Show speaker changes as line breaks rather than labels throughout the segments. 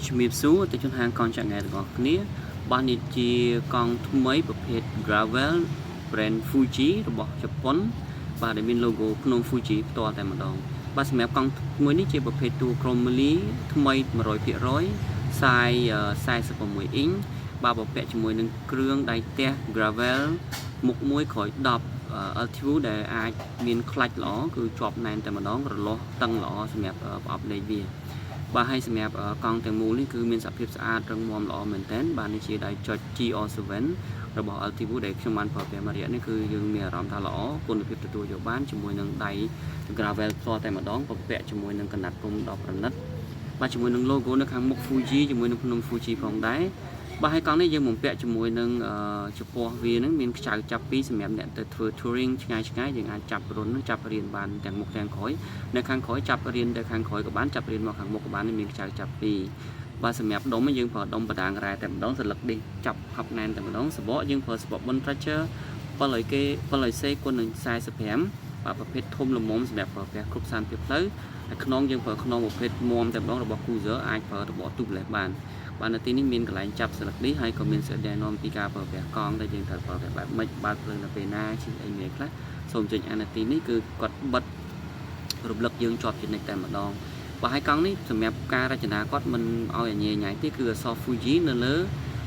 ជំរាបសួរទៅជនហាងកង់ចាក់ង៉ែទាំងអស់គ្នាបាទនេះជាកង់ថ្មីប្រភេទ Gravel brand Fuji របស់ជប៉ុនបាទដែលមាន logo ភ្នំ Fuji ផ្ទាល់តែម្ដងបាទសម្រាប់កង់មួយនេះជាប្រភេទតួ Chromoly ថ្មី100% size 46អ៊ីងបាទបំពាក់ជាមួយនឹងគ្រឿងដៃផ្ទះ Gravel មុខមួយក្រោយ10 LTU ដែលអាចមានខ្លាច់ល្អគឺជាប់ណែនតែម្ដងរលាស់តឹងល្អសម្រាប់ប្រអប់លេខវាបាទហើយសម្រាប់កង់ទាំងមូលនេះគឺមានសភាពស្អាតរឹងមាំល្អមែនទែនបាទនេះជាដៃចុច GR7 របស់ LTU ដែលខ្ញុំបានប្រើប្រាស់មួយរយៈនេះគឺយើងមានអារម្មណ៍ថាល្អគុណភាពទទួលយកបានជាមួយនឹងដៃ gravel ផ្ទាល់តែម្ដងបំពាក់ជាមួយនឹងកណាត់ពុំដ៏ប្រណិតបាទជាមួយនឹង logo នៅខាងមុខ Fuji ជាមួយនឹងភ្នំ Fuji ផងដែរបាទហើយកង់នេះយើងបំពាក់ជាមួយនឹងចំពោះវានឹងមានខ្ចៅចាប់ពីរសម្រាប់អ្នកទៅធ្វើ touring ឆ្ងាយឆ្ងាយយើងអាចចាប់រុនចាប់រៀនបានទាំងមុខទាំងក្រោយនៅខាងក្រោយចាប់រៀនទៅខាងក្រោយក៏បានចាប់រៀនមកខាងមុខក៏បានមានខ្ចៅចាប់ពីរបាទសម្រាប់ដុំយើងប្រើដុំបដាងរ៉ែតែម្ដងសន្លឹកនេះចាប់ហប់ណែនតែម្ដងសបកយើងប្រើសបក Bontrager 700គេ700 C គុណនឹង45បាទប្រភេទធំល្មមសម្រាប់ប្រើប្រាស់គ្រប់ស្ថានភាពផ្លូវហើយខ្នងយើងប្រើខ្នងប្រភេទមាំតែម្ដងរបស់ Cruiser អាចប្រើរបក tubeless បានបាទនៅទីនេះមានកន្លែងចាប់ស្លឹកនេះហើយក៏មានសេចក្តីណែនាំពីការប្រើប្រាស់កង់ដែលយើងត្រូវប្រើប្រាស់បែបម៉េចបើកភ្លើងនៅពេលណាជិះអីមានខ្លះសូមចុចអាននាទីនេះគឺគាត់បិទរំលឹកយើងជាប់ជានិច្ចតែម្ដងបើហើយកង់នេះសម្រាប់ការរចនាគាត់មិនឲ្យអញញ៉ៃទេគឺអក្សរ Fuji នៅលើ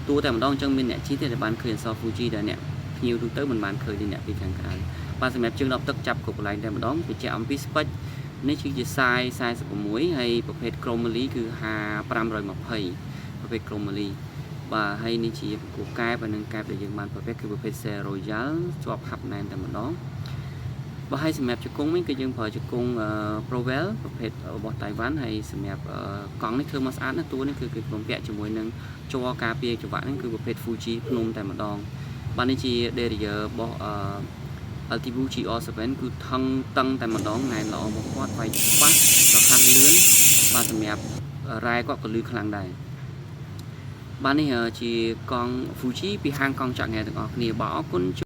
តួតែម្ដងអញ្ចឹងមានអ្នកជិះទេដែលបានឃើញអក្សរ Fuji ដែលអ្នកភ្ញៀវទូទៅមិនបានឃើញទេអ្នកពីខាងក្រៅបាទសម្រាប់ជើងដបទឹកចាប់គ្រប់កន្លែងតែម្ដងបញ្ជាក់អំពី spec នេះគឺជា size 46ហើយប្រភេទ Chromoly គឺ520ប្រភេទ Chromoly បាទហើយនេះជាបង្គោលកែបហើយនឹងកែបដែលយើងបានប្រភេទគឺប្រភេទ Selle Royal ជាប់ហាប់ណែនតែម្ដង បើឲ្យសម្រាប់ជង្គង់វិញគឺយើងប្រើជង្គង់ Prowel ប្រភេទរបស់តៃវ៉ាន់ហើយសម្រាប់កង់នេះធ្វើមកស្អាតណាស់តួនេះគឺគេបំពាក់ជាមួយនឹងជ័រការពារច្រវាក់ហ្នឹងគឺប្រភេទ Fuji ភ្នំតែម្ដងបាទនេះជា derailleur របស់ LTV GR7 គឺថឹងតឹងតែម្ដងណែនល្អមកគាត់វាយច្បាស់រហ័សលឿនបាទសម្រាប់រ៉ែគាត់ក៏លឺខ្លាំងដែរបាទនេះជាកង់ Fuji ពីហាងកង់ចាក់ង៉ែទាំងអស់គ្នាបាទអរគុណ។